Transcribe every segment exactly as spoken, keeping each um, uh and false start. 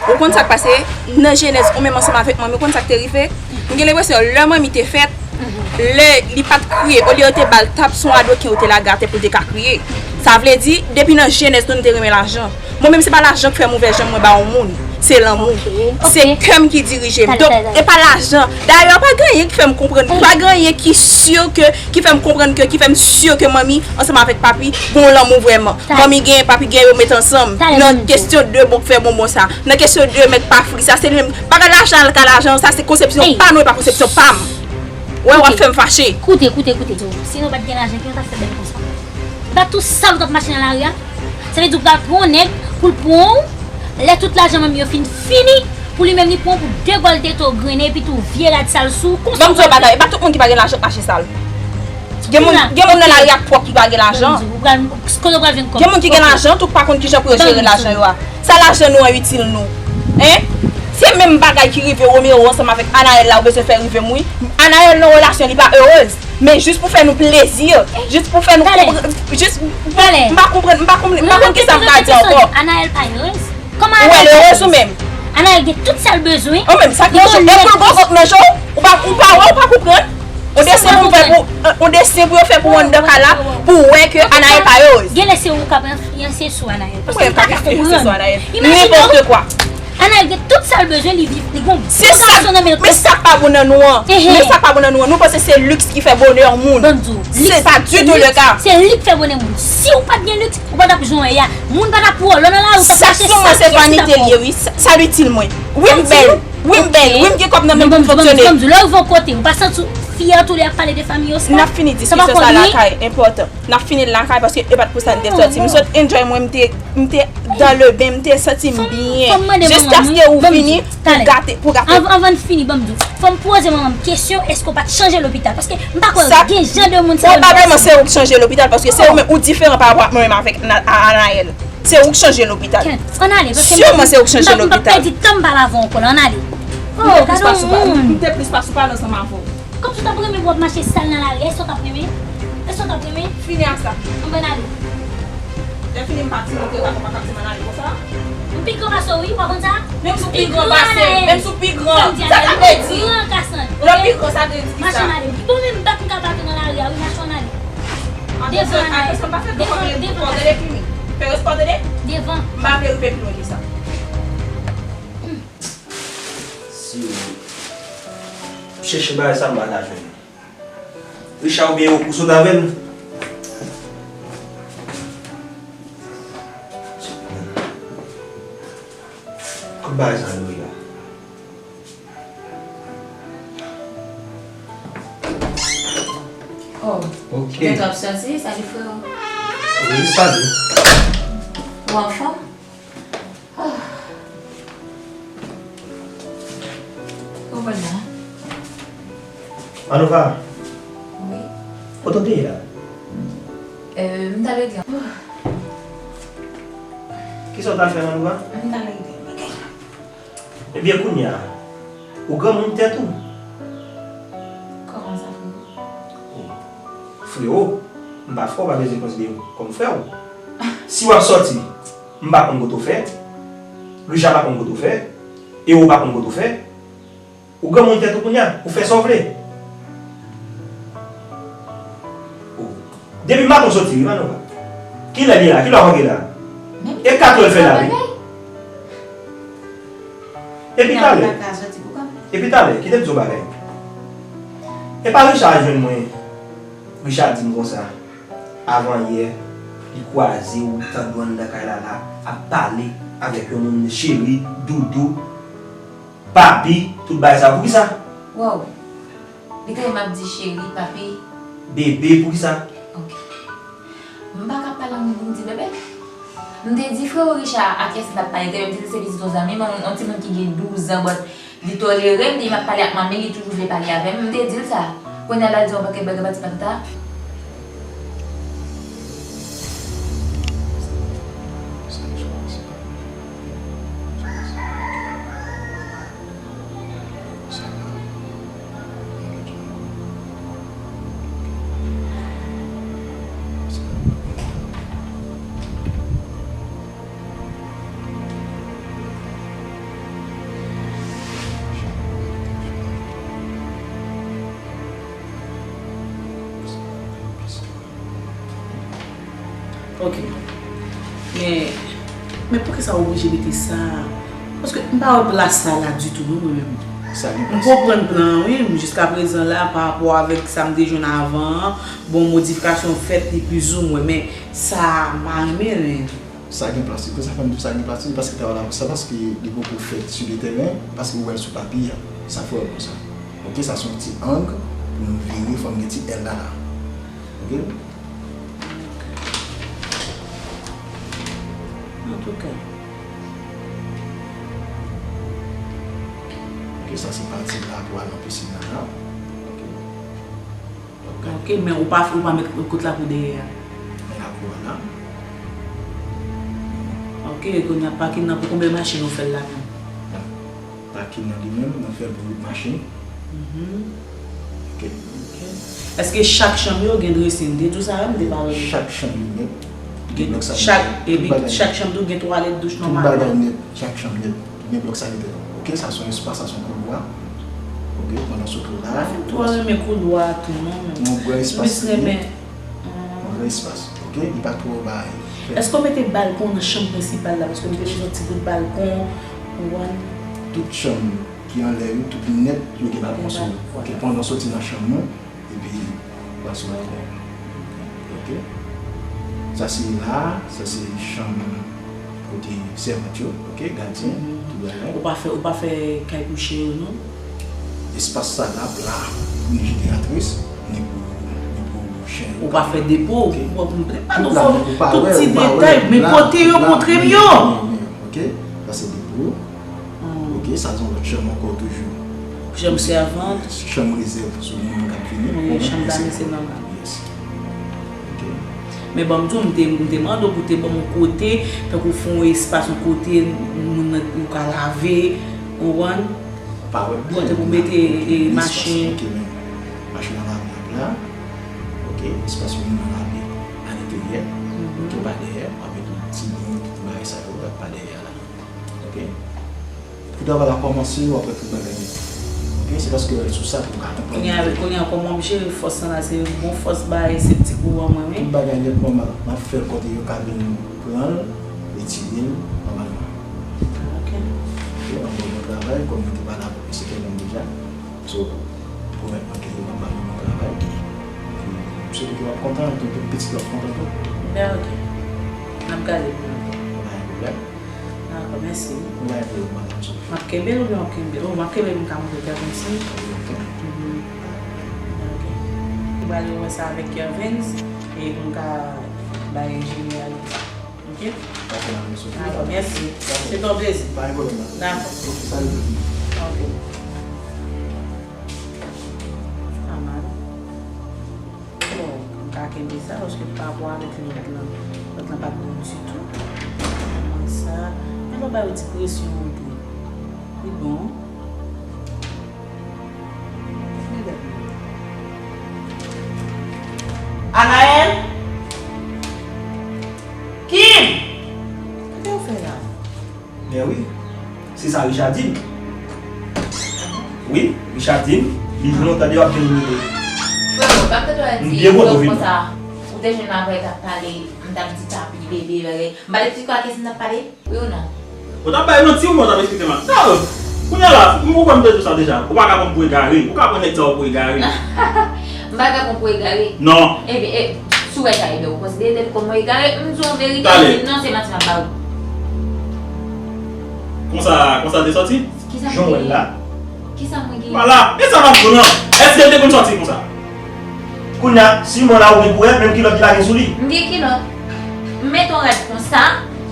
Ou konn sa k pase? Nan jenès, ou menm ansanm avèk manmi, ou konn sa k te rive? M gen lenpresyon, lè manmi te fèt, lè li pa t kriye, olye yo te ba l tap sou adoken, yo te lage atè pou l te ka kriye. Sa vle di, depi nan jenès nou, nou te renmen lajan. Mwen menm, se pa lajan k fè m ouvè je m, mwen ba yon moun. Se lanmou. Se kè m ki dirije m. Donk, e pa lajan. Dayè, pa gen anyen ki fè m konprann, pa gen anyen ki si ke, ki fè m konprann ke, ki fè m si ke manmi, ansanm avèk papi, gon lanmou vrèman. Manmi gen, papi gen, yo met ansanm. Nan kesyon de bon k fè bonbon sa. Nan kesyon de mèt pa fri sa, se li menm. Bagay lajan, ka lajan, sa se konsepsyon pa nou, e pa konsepsyon pa m. Wè, w ap fè m fache. Koute, koute, koute. Si nou pa t gen lajan, ki nou t ap fè bèl konsa? Pa tou sal ou t ap mache nan lari a? Sa vle di ou pral pran yon nèg pou l pran w, lè tout lajan manmi yo fin fini, pou li menm li pran w pou degòlte to grennen epi tou vye rad sal sou ou. Konsa ou pral fè. Ban m di w yon bagay, e pa tout moun ki pa gen lajan k mache sal. Gen moun, gen moun nan lari a twòp ki pa gen lajan. Ban m di w, ou pral, kote w pral jwenn kòb? Gen moun ki gen lajan tou k pa konn kijan pou yo jere lajan yo a. Sa lajan nou an itil nou? Hein? Se menm bagay ki rive Romero ansanm avèk Anaël la, ou bezwen fè rive m, wi. Anaël nan relasyon li pa erez. Men jis pou fè nou plezi, jis pou fè nou konprann, jis, m pa konprann, m pa konprann, m pa konn kisa m ka di ankò. Anaël pa erez? Kòman Anaël pa erez? Ou wè l erez ou menm? Anaël gen tout sa l bezwen. Ou menm, sa k nan je w, e pou l gon kòk nan je w, ou pa, ou pa wè, ou pa konprann. On desen pou fè pou, on desen pou yo fè pou anndan kay la, pou wè ke Anaël pa erez. Genlè se ou k ap enfliyanse sou Anaël. Paske m pa ka enfliyanse sou Anaël. Nenpòt kwa. Anaël gen tout sa l bezwen, li viv, li gon bon gason nan men l konsa. Men sa k pa bon nan nou an. Men sa k pa bon nan nou an. Nou panse se liks ki fè bonè moun. Ban m di w, se pa ditou le ka. Se li k fè bonè moun. Si w pa t gen liks, ou pa t ap jwenn ya. Moun pa t ap wè w. Lè w nan lari, w t ap mache sal, se vanite l ye, wi. Sa, sa l itil mwen. Wi, m bèl. Wi, m bèl. Wi, m gen kòb nan men m pou m fonksyone. Ban m di w, lè w rive yon kote, ou pa santi w fyè tou lè y ap pale de fanmi yo, sa? N ap fini diskisyon sa lakay, enpòtan. N ap fini l lakay paske e pa t pou sa n te sòti. M sot enjoy mwen, m te, m te dans le bain, m te santi m byen. Jiskaske ou vini pou gate, pou gate. Anvan, anvan n fini, ban m di w. Fò m poze manman m kesyon, èske w pa t chanje lopital? Paske m pa kwè gen jan de moun sa yo. Pwobableman se ou k chanje lopital paske se ou menm, ou diferan pa rapò ak mwen menm avèk Anaël. Se ou k chanje lopital. Kèt, ann ale, paske m p ap, m p ap pèdi tan m pale avè w ankò la, ann ale. Oh, gade yon moun. M te plis pase w pale ansanm avè w. Kòmsi w t ap renmen pou w ap mache sal nan lari, èske w t ap renmen? Èske w t ap renmen? Fini ak sa. Ann, ann ale. Lè fini, m pati, montre w pa t ap di m ann ale konsa. M pi gran pase w, wi, ou pa konn sa? Menm si w pi gran pase m, menm si w pi gran, sa sa vle di? Lè w pi gran, sa vle di kisa? Mache ann ale. Bon, menm bat m ka bat ou nan lari a, wi, mache ann ale. Devan, ann ale. Atansyon, atansyon, pa fè twòp, devan, devan. Fè respè w, tande? Fè respè w, tande? Devan. M pa vle rive pi lwen ke sa. Si w chèche bagay sa, m pa ka jwenn. Richard oubyen yo pou sot avè l. Kot bagay sa yo ye la? Oh, ok. Ou gentan ap sòti, sa li freo? Wi, sa li. Ou anfòm? Oh. Ou bon la? Manouva? Wi. Kote w te ye la? Euh, m t al regle. Kisa w t al fè, Manouva? M t al regle. Ebyen, kounye a, ou granmoun tèt ou. Kòman sa, freo? Oh, freo, m pa frè w, pa bezwen konsidere m kòm frè w. Si w ap sòti, m pa konn kote w fè. Richard pa konn kote w fè. Ero pa konn kote w fè. Ou granmoun tèt ou kounye a, ou fè sa w vle. Oh. Depi maten w soti, wi, Manouva. Kilè li la? Kilè w rantre la? E katrè l fè la, wi. Epi talè. Epi talè, kite m di w bagay. E pa Richard jwenn mwen. Richard di m konsa, avan yè, li kwaze w, li tande w anndan kay la la, ap pale avèk yon moun, cheri, doudou, papi, tout bagay sa. Poukisa? Wow. Li tande m ap di cheri, papi. Bebe, poukisa? Ok. M pa ka pale anyen pou m di bebe. M te di freo Richard a kiyès m t ap pale, te menm di l se pitit yon zanmi m, yon, yon timoun ki gen douz an, but li tolere m, li m ap pale ak manmi, li toujou vle pale avè m. M te di l sa. Kounye a l al di yon pakèt bagay pati patata. Ok. Men, men poukisa w oblije mete sa? Paske m pa wè plas sa la ditou, non, mwen menm. Sa gen plas. M konprann plan an, wi, men jiskaprezan la, pa rapò avèk sa m te jwenn avan an, bon, modifikasyon fèt, li plizoumwen, men sa, m pa renmen, men. Sa gen plas, wi. Pou sa fè m di w sa gen plas, wi, paske travay la, sa paske li poko fèt sou le tèren, paske ou wè l sou papye a. Sa fè w wè l konsa. Ok, sa se yon ti ang pou nou vire, fò m gen ti èl la la. Ok? Antouka. Ok, sa se pati la pou al nan pisin la la. Ok. Ok, men ou pa, ou pa met kot lakou dèyè a? Men lakou a la. Ok, kounye a pakin nan, pou konbyen machin ou fè l la menm? Bon, pakin nan li menm, mwen fè l pou machin. Mhm. Ok. Ok. Èske chak chanm yo gen dresin? M te di w sa, wi, m te pale. Chak chanm yo nèt. Gen, gen blòk sanitè. Chak, tout epi bagay nèt. Chak chanm tou gen twalèt, douch nòmal. Tout bagay nèt, chak chanm nèt. Gen blòk sanitè. Ok, sa se yon espas, sa se yon koulwa. Ok, pandan sot la. Mwen renmen koulwa a tou, non, men. Yon gran espas. M plis renmen. Yon gran espas. Ok, li pa twò bay. Èske w mete balkon nan chanm prensipal la? Paske m te bezwen yon ti bout balkon, ou konprann? Tout chanm ki anlè yo, tout nèt, yo gen balkon sou yo. Ok, pandan w soti nan chanm ou, epi w al sou balkon. Ok? Sa se la, sa se chanm kote sèvant yo, ok, gadyen, tout bagay. Ou pa fè, ou pa fè kay kouche yo, non? Espas sa la, pla, pou ni jeneratris, ni pou, ni pou chen yo. Ou pa fè depo, ok. Bon, m pa nou fò tout ti detay, men kote yo montre m yo. Ok, sa se depo. Ok, sa se yon lòt chanm ankò toujou. Chanm sèvant. Chanm rezèv sou moun k ap vini. Wi, chanm dam, se nòmal. Yes. Ok. Men bon, m di w, m te, m te mande w pou te ban m yon kote, tankou fè yon espas, yon kote moun nan ou ka lave, ou konprann? Pa wè byen. Kote pou mete, e, machin. Ok, men machin nan lave ap la. Ok, espas pou moun nan lave alenteryè. Mhm. Ok, pa dèyè, w ap mete yon ti bank, tout bagay sa yo, pa dèyè la. Ok? Pou travay la kòmanse, w ap wè tout bagay nèt. Ok? Se paske w sou sa pou w ka konprann. Kounye a, kounye a, kòman m jere fòs lan la, se yon bon fòs bay septik ou ban mwen, wi. Tout bagay nèt nòmal. M ap fè l kote yo ka vin pran l, retire l nòmalman. Ok. Ok, w ap fè yon bon travay, kòm nou te pale avèk mesye Kevin deja. So, pwomèt mwen ke yo va ba nou bon travay. Epi, m swete ke w ap kontan, tout, tout pitit yo ap kontan tou. Ben, ok. N ap gade pou nou. Pa gen pwoblèm. Dakò, mèsi. Ou pa gen pwoblèm, madanm Sophie. M ap kenbe l oubyen w ap kenbe l? Oh, m ap kenbe l, m ka montre Kervens wi. Ok. Mhm. Ok. M prale wè sa avèk Kervens, e pou m ka bay enjenyè a li. Ok? Dakò, madanm Sophie. Dakò, mèsi. Dakò. Se te yon plezi. Pa gen pwoblèm, madanm. Dakò. Ok, salut. Ok. Sa mal. Bon, m ka kenbe sa, paske pa rapò avèk lòt lan, lòt lan pa t bon ditou. Kòman sa? Men lè w ba yo ti presyon an tou. Li bon. Anaèl? Kim? Sa w fè la? Men wi, se sa Richard di m. Wi, Richard di m, li gen lontan deja w ap jwenn nimewo. Freo, m pa t tande w di konsa. Ou te jwenn avè l t ap pale, m t ap di papi, bebe, bagay. M pa t eksplike w a kiyès m t ap pale? Wi ou non? Ou t ap bay manti ou mwen w t ap eksplike m a. Sa yo, kounye a la, m konprann m te di w sa deja. Ou pa ka pran m pou egare. Ou ka pran nèg sa yo pou egare. M pa ka pran w pou egare. Non. Ebyen, e, si w wè sa, ebyen, ou konsidere tèt ou kòm yon egare. M di w verite, si non, se manti m ap ba ou. Konsa, konsa l te sòti? Kisa m genyen? Jan w wè l la. Kisa mwen genyen? Vwala. E sa m ap di w non. Èske l te konn sòti konsa? Kounye a, si mwen la ou gen pou wè, menm kilòt li pa gen sou li. M gen kilòt. M mete yon rad konsa,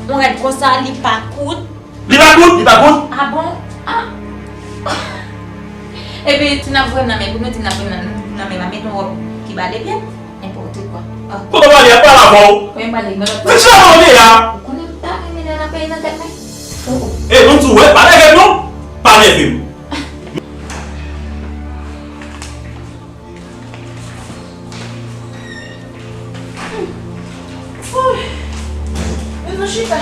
yon rad konsa, li pa kout. Li pa kout, li pa kout. Ah bon? Ah. Ebyen, si n ap voye m nan men, pou nou di n ap voye m nan, nan men, m ap mete yon wòb ki ba de pye. Nenpòt kwa. Ah. Kote w pale, ap pale avè w. Mwen pale, mwen pale. Men sa w ye a? Ou konnen m pa renmen lè n ap pale nan tèt mwen. Oh, oh. E, mwen di w, wè, pa nève m non. Pa nève m. Woy! Men nou chita.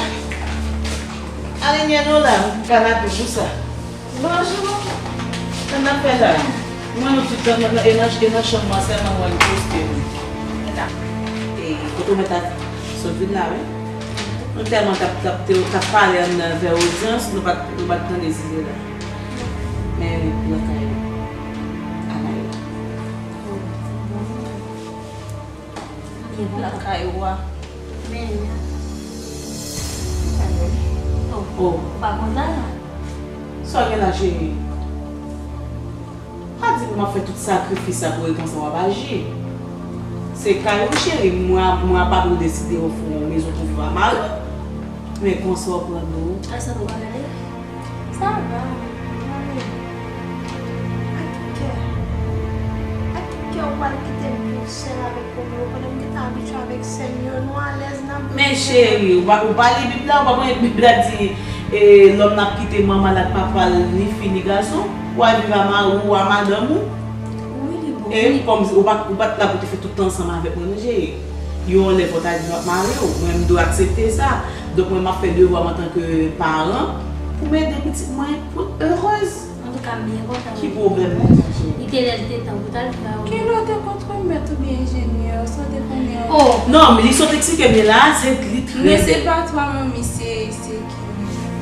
Alinye nou la, kanape pou sa. Bonjou. Sa n ap fè la? Mwen nou tout tan nan, e nan, e nan chanm nan sèlman mwen poste nou. E kote w mèt a Sot vin la, wi. Nou tèlman t ap, t ap, t ap pale anndan vè odyans, nou pa t, nou pa t tande Zizela. Men, nan kay la. Anay. Nan kay ou a. Men, oh, oh, ou pa kontan, non? Sa w gen la, cheri? Pa di m ap fè tout sakrifis sa pou wè konsa w ap aji. Se kay ou, cheri, mwen, mwen ap ap deside ofri w yon mezon pou viv a mari w. Men konsa w pran do. Alessandro pa gade? Sa va, mwen ale. Ak ki kè? Ak ki kè ou pral kite m viv sèl avèk Romeo pandan m gentan abitye avèk sè m yo? Nou alèz, n ap viv. Men cheri, ou pa, ou pa li Bib la, ou pa konnen Bib la di, e, lòm nan ap kite manman l ak papa l, ni fi, ni gason, pou al viv a mari w, a madanm ou. Wi, li bon. E kòm ou pa, ou pa t la pou te fè tout tan ansanm avèk mwen, non, cheri. Yon lè fò w ta viv ak mari w, mwen m dwe aksepte sa. Donk mwen m ap fè devwa m antanke paran pou m ede pitit mwen pou l erez. Antouka, m byen kontan. Ki pwoblèm nan, cheri? Li te lè l te tan pou ta l ba ou. Kilè w te kontremèt oubyen enjenyè, sa w te konnen? Oh! Non, men li sot eksplike m la, se li trè bèl. Men se pa twa, manmi, se, se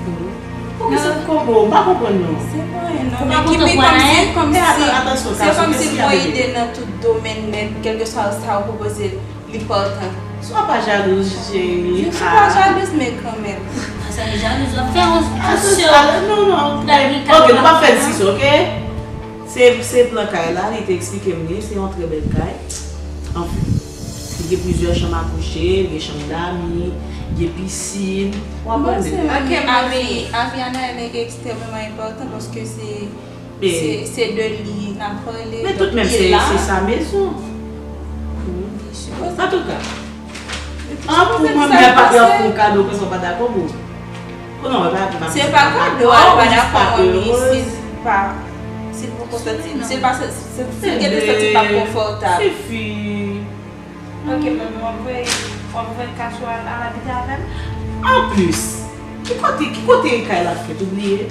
Kimi. Poukisa w konprann? M pa konprann, non. Se pa anyen, non. Men Kimi, kòmsi, kòmsi, se kòmsi l pran ide nan tout domèn nèt, kèlkeswa sa w pwopoze l. Li pòtan. Swa pa jalouz, cheri. Je suis pas jalouse, men kanmenm. Sa e jalouz, w ap fè yon diskusyon. Non, non. Ok, nou pa fè diskusyon, ok? Se, se plan kay la, li te eksplike m li, se yon trè bèl kay. Anfen, li gen plizyè chanm a kouche, li gen chanm dami, gen pisin. W ap wè l. Ok, avi, avi Anaël gen ekstrèmeman enpòtan paske se Se, se de li n ap pale. Men tout menm se, se sa mezon. Antouka, an pou mwen, mwen pa te ofri w kado, paske w pa dakò, bon. Konnen w pa, pa, se pa kado a, l pa dakò, manmi, si l pa, si l poko soti, se pa, se, se, si l gen de soti pa konfòtab. Tifi. Ok, manmi, w ap voye, w ap voye kach ou al, al abite avè m? Anplis, ki kote, ki kote kay la fèt, ou bliye?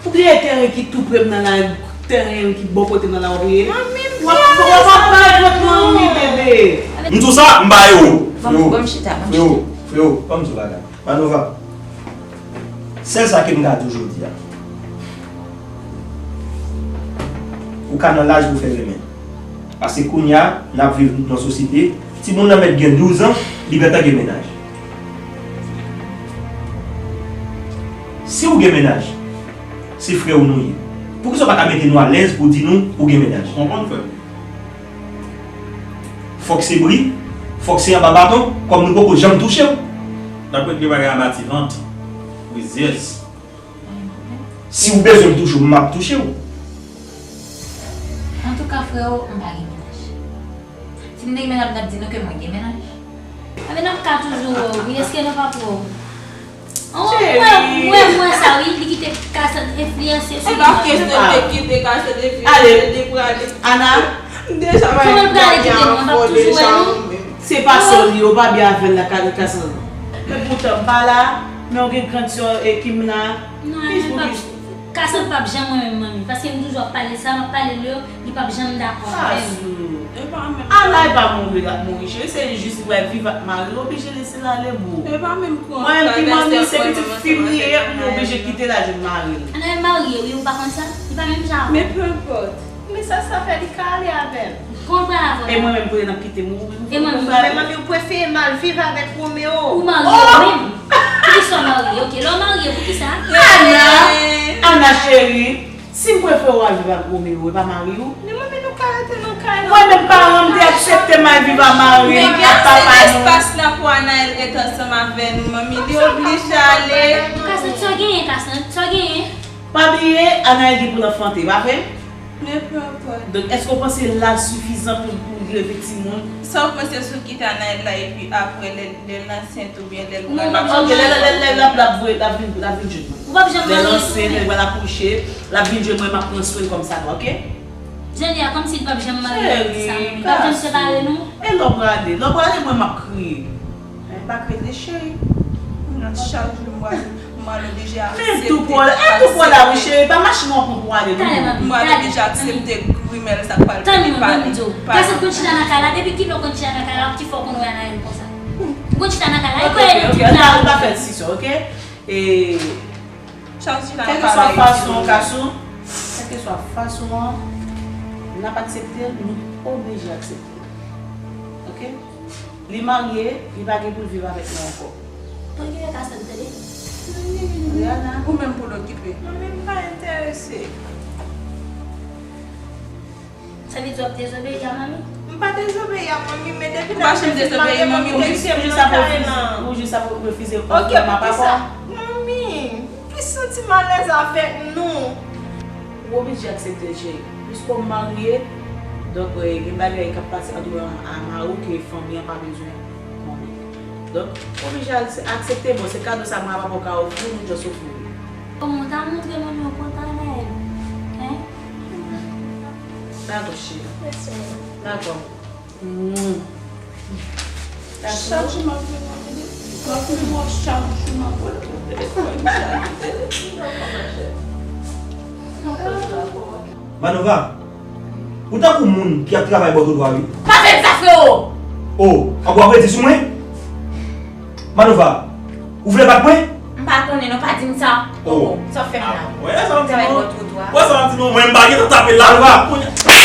Ou bliye tèren ki tou pre m nan la, tèren ki bò kote m nan la, ou bliye? Manmi, m w ap, w ap, w ap bay vant manmi, bebe. M di w sa, m ba yo. Ban m, ban m chita, ban m chita. Frewo, frewo, frewo, ban m di w bagay. Manova, sèl sa ke m ka di w jodi a, ou ka nan laj pou fè renmen. Paske kounye a, n ap viv nan sosyete, timoun nan mèt gen douz an, li gentan gen mennaj. Si ou gen mennaj, se frè w nou ye. Poukisa w pa ka mete nou alèz pou di nou ou gen mennaj? Ou konprann, frè m? Fòk se bri, fòk se anba baton, kòm nou poko janm touche w. N ap regle bagay anba ti vant. Rizyèz. Si ou bezwen m touche w, m ap touche w. Antouka, freo, m pa gen mennaj. Si m te gen mennaj, m t ap di nou ke mwen gen mennaj. Enben, n ap ka toujou wè w, wi. Èske nou p ap wè w? An, mwen, mwen, mwen sa, wi, li kite Kasant enfliyanse sou li. Se pa kesyon de kite Kasant enfliyanse, de prale. Ana, m deja pa gen kòb nan anfò deja, menm. Se pa sa w li, ou pa byen avè l la, Kasant. Men poutan m pa la, men w gen grann sè Kim la. Non, men pa, Kasant p ap janm renmen manmi, paske m toujou ap pale sa, m ap pale l yo, li p ap janm dakò avè m. Ana, e pa mouri l ap mouri, cheri, se jis li pral viv ak mari l, oblije lese l ale, boo. Mwen menm ki manmi, se pitit fi m li ye, m oblije kite l al jwenn mari l. Ana, e marye, wi, ou pa konn sa? Li pa menm jan avè m. Men peu importe. Mesaj sa fè li ka ale avè m. Konn pral avè w. E mwen menm pou l ap kite m, ou menm. E manmi. Men manmi, ou prefere m al viv avèk Romeo. Ou marye ou menm? Poukisa w marye? Ok, lè w marye, poukisa? Ana, Ana cheri, si m prefere w al viv ak Romeo, e pa mari w? Men manmi, nou ka rete nan kay la. Mwen menm paran m te aksepte m al viv a mari m ak papa nou. Men gen ase espas la pou Anaël rete ansanm avè nou, manmi. Li oblije ale. Kasant, sa w genyen, Kasant? Sa w genyen? Pa bliye, Anaël gen pou l anfante, pa vre? Men peu importe. Donk, èske w panse laj sifizan pou, pou l leve timoun? Sa w panse sou kite Anaël la epi apre lè, lè l ansent oubyen lè l pral... Non, m p ap janm... Ok, lè, lè, lè, lè l ap, l ap vin, l ap vin jwenn mwen. Ou p ap janm marye sou mwen. Lè l ansent, lè l pral akouche, l ap vin jwenn mwen, m ap pran swen l kòm sa dwa, ok? Jodi a, kòmsi l p ap janm marye avèk sa, manmi. L p ap janm separe nou. E lè w prale, lè w prale, mwen, m ap kriye. Hein, pa k rete, cheri. Non, chak jou m pral, m pral oblije aksepte. Men tou pral, e tou pral la, wi, cheri, pa machin w ap pran pou ale, non. M pral oblije aksepte grimèl sa k pral vini pale. Tann mwen, tann mwen, tann mwen. Pase konn chita nan kay la, depi kilè w konn chita nan kay la, ki fè w konn wè Anaël konsa? Gon chita nan kay la, li kwè nou tout la. An pa fè l si sò, ok? E Chak chita nan kèlkeswa kay la. Fason an ka sou, kèlkeswa fason an, n ap aksepte l, nou oblije aksepte l. Ok? Li marye, li pa gen pou l viv avèk nou ankò. Premye ka sa m tande. Rihanna. Ou menm pou l okipe. Manmi, m pa enterese. Sa vle di w ap dezobeyi a manmi? M pa dezobeyi a manmi, men depi Ou pa janm dezobeyi manmi, ou jis, Ou jis ap refize, ou jis ap refize Ok, konfèm poukisa? apa. Manmi, m plis santi m alèz avèk nou. Ou oblije aksepte l, cheri. Piske w marye, donk, eh, gen bagay k ap pase ant ou a mari w ke fanmi an pa bezwen konnen. Donk, ou oblije aksepte, bon, se kado sa mwen a papa w ka ofri w, nou just ofri w. Kòman w ta montre manmi w kontan la, hein? Dakò, cheri. Mèsi, manmi. Dakò. Chak jou m ap vin nan vide. M ap vin wè chak jou m ap wè. Manova, ou tankou moun ki ap travay bò twotwa wi. Pa fè m sa, frero! O, anbo ap redi sou mwen? Manova, ou vle bat mwen? M pa konnen non, pa di m sa. O. Sa w fè m la. Wè sa w di Travay non. Bò twotwa. Wè sa w di non. Mwen m pa gentan tape l la. Manova. Kounye